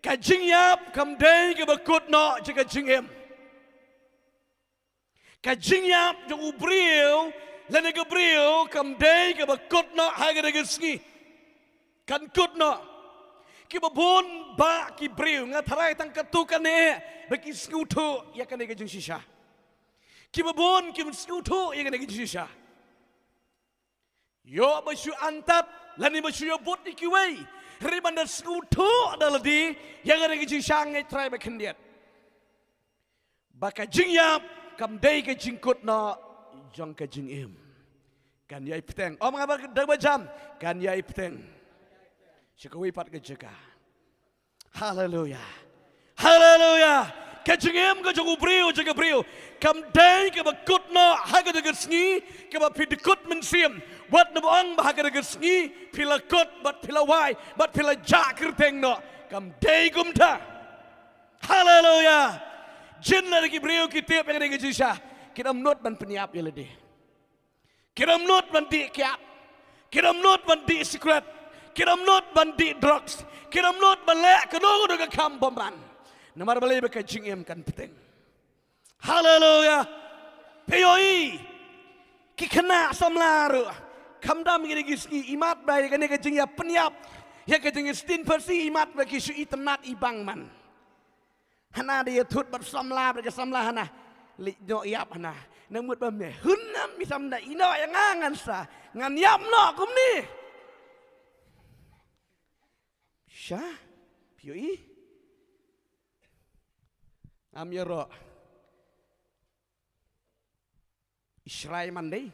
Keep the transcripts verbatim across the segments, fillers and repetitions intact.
Ka jingïap kam dei kaba kut noh jong ka jingim. Ka jingïap jong u briew lane ka briew kam dei kaba kut noh ha kane ka sngi. Kan kut noh. Kiba bun ba ki briew, nga tharai tang katto katne ba ki sngewthuh ïa kane ka jingshisha. Kiba bun kim sngewthuh ïa kane ka jingshisha. Ïoh ba shu antad lane ba shu ïabud ïa kiwei, hynrei ban da sngewthuh da lade ïa kane ka jingshisha, nga tharai ba khyndiat ba ka jingïap kam dei ka jingkut noh jong ka jingim. Kan ïai bteng. Ym nga ba dang ba jam. Kan ïai bteng sha kawei pat ka jaka. Haleluya. Haleluya. Ka jingim ka jong u briew, jong ka briew, kam dei kaba kut noh ha kata ka sngi kaba phi dkut mynsiem. Wat naba ong ba ha kata ka sngi phi la kut bad phi la wai bad phi la jah kyrteng noh. Kam dei kumta. Haleluya. Jin lada ki briew ki tip ïa kane ka jingshisha, kim nud ban pynïap ïa lade. Kim nud ban dih kiad. Kim nud ban dih sikret. Kim nud ban dih drugs. Kim nud ban leh kano kano ka kam bymman. Namar balei? Ba ka jingim kan bteng. Haleluya. Phi ïohi, ki khynnah samla ruh, khamtam kine ki sngi, imat ba ïa kane ka jingïapynïap, ïa ka jingsdien pharsi, imat ba ki shu itynnad ibang man. Hana da ïathut bad samla, bad ka samla hana leit noh ïap hana. Nang mut ba me, hun nam mi samla ïeh noh ïa nga, ngan sa, ngan ïap noh kumne. Sha, phi ïohi? Ngam ïaroh i Shrai man dei.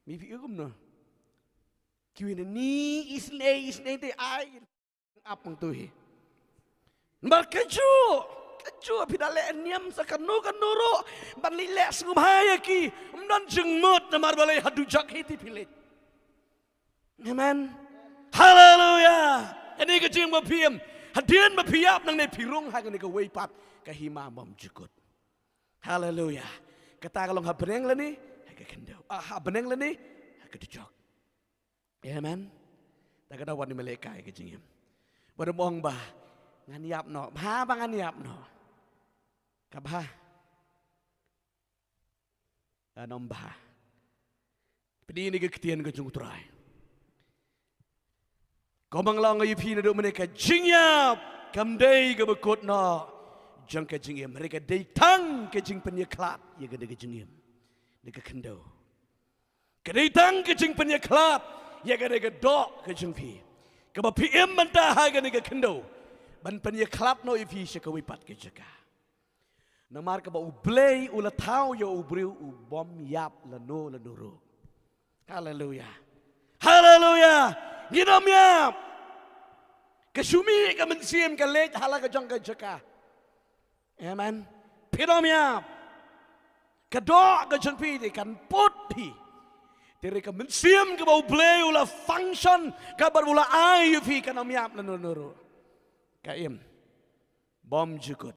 Me phi ïohi kumno? Kiwei na ni isynei isynei te ai ap nangtu hi. Namar kajuh, kajuh phi da leh niam sa kano kano ruh ban leit leh sngewbha ïa ki, ym don jingmut, namar balei? Haduh jaka hi te phi leit. Amen. Haleluya. Kane ka jingim ba phi im, hadien ba phi ïap nangne phi rung ha kane kawei pat ka hima bymjukut. Haleluya. Kata ka long ha bneng lane ha ka khyndew. Ah, ha bneng lane ha ka dujok. Amen. Ta ka daw wan ïa me leh kai ka jingim. Ba da ong ba ngan ïap noh, bha ba ngan ïap noh. Ka bha. Ngan ym bha. Pdiang ïa ka ktien ka jong U Trai. Kumba nga la ong ïa phi naduh mynne, ka jingïap kam dei kaba kut noh jong ka jingim. Hynrei ka dei tang ka jingpynïakhlad ïa kane ka jingim, ne ka khyndew. Ka dei tang ka jingpynïakhlad ïa kane ka doh ka jong phi, kaba phi im mynta ha kane ka khyndew, ban pynïakhlad noh ïa phi sha kawei pat ka jaka. Namar kaba U Blei u la thaw ïa u briew u bym ïap lano lano ruh. Haleluya. Haleluya. Ngin ym ïap. Ka shu mih ka mynsiem ka leit ha la ka jong ka jaka. Amen. Phin ym ïap. Ka doh ka jong phi te kan put phi. Te hynrei ka mynsiem kaba U Blei u la function, kaba u la ai ïa phi, kan ym ïap lano lano ruh. Ka im bymjukut.